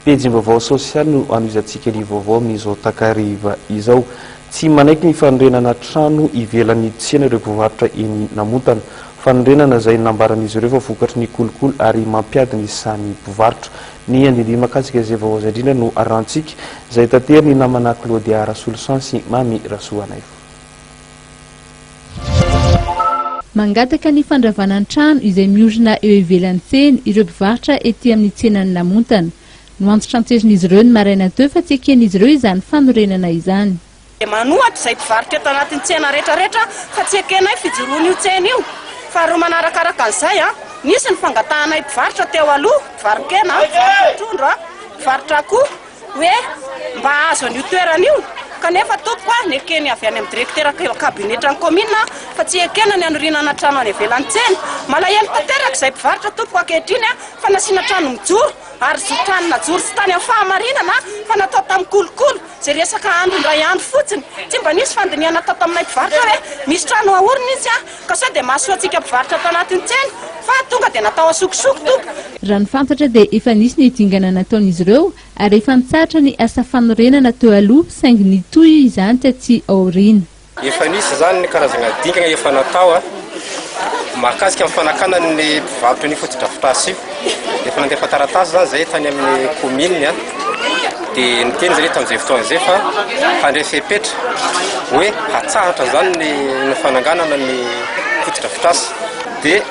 Pejim-baovao sosialy no anohizantsika ny vaovao amin'izao takariva izao. Tsy manaiky ny fanorenana trano ivelan'ny tsena ireo mpivarotra eny Namontana. Fanorenana izay nambaran'izy ireo fa vokatry ny kolikoly ary mampiady ny samy mpivarotra. Ny andinindiny mahakasika izay vaovao izay indrindra no arahantsika, izay taterin'ny namana Claudia Rasoloson sy Mamy Rasoanaivo. Mangataka ny fandravana ny trano izay miorina eo ivelan'ny tsena ireo mpivarotra ety amin'ny tsenan'i Namontana. Noantitranterin'izy ireo ny maraina teo fa tsy eken'izy ireo izany fanorenana izany. Dia manohatra izay mpivarotra eto anatin'ny tsena rehetrarehetra fa tsy ekenay fijoroan'io tsena io. Faharoa manarakaraka an'izay, nisy ny fangatahanay mpivarotra teo aloha, mpivaro-kena, mpivarotra trondro, mpivarotra akoho, hoe mba hahazo an'io toerana io kanefa tompoko a, nekeny avy any amin'ny direktera kabinetran'ny kaominina fa tsy ekena ny hanorinana trano any ivelan'ny tsena. Malahelo tanteraka izay mpivarotra tompoko ankehitriny fa nasiana trano mijoro ary zo trano najoro tsy tany amin'ny fahamarinana fa natao tamin'ny kolikoly izay resaka andro indray andro fotsiny. Tsy mba nisy fandinihana natao taminay mpivarotra hoe misy trano haorina izy ka sao dia mahasoa antsika mpivarotra ato anatin'ny tsena fa tonga dia natao asokosoko tompoko. Raha ny fantatra dia efa nisy ny dingana nataon'izy ireo ary efa nitsahatra ny asa fanorenana teo aloha saingy nitohy izany taty aoriana. Efa nisy izany ny karazana dingana efa natao mahakasika ny fanakanana ny mpivarotra an'io fotodrafitrasa io. Efa nandefa taratasy izany izahay tany amin'ny kaominina dia niteny izahay tamin'izay fotoana izay fa handray fepetra hoe hatsahatra izany ny fananganana ny fotodrafitrasa. Dia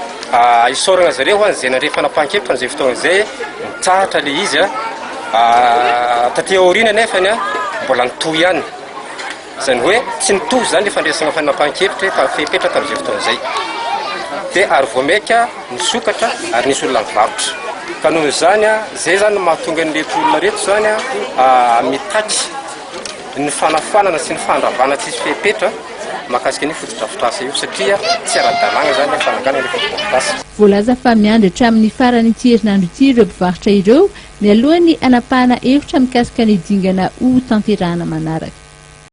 isaorana zareo ho an'izay nandray fanapahan-kevitra amin'izay fotoana izay, nitsahatra ilay izy. Taty aoriana anefany mbola nitohy ihany. Izany hoe tsy nitovy izany ilay fandraisana fanapahan-kevitra tamin'ny fepetra tamin'izay fotoana izay. Dia ary vao mainka nisokatra ary nisy olona nivarotra. Ka noho izany, izay izany no mahatonga an'ireto olona ireto izany mitaky ny fanafoanana sy ny fandravana tsisy fepetra mahakasika an'io fotodrafitrasa io satria tsy ara-dalàna izany ny fananganana ilay fotodrafitrasa. Voalaza fa miandry hatramin'ny faran'ity herinandro ity ireo mpivarotra ireo mialohan'ny hanapahana hevitra mikasika ny dingana ho tanterahana manaraka.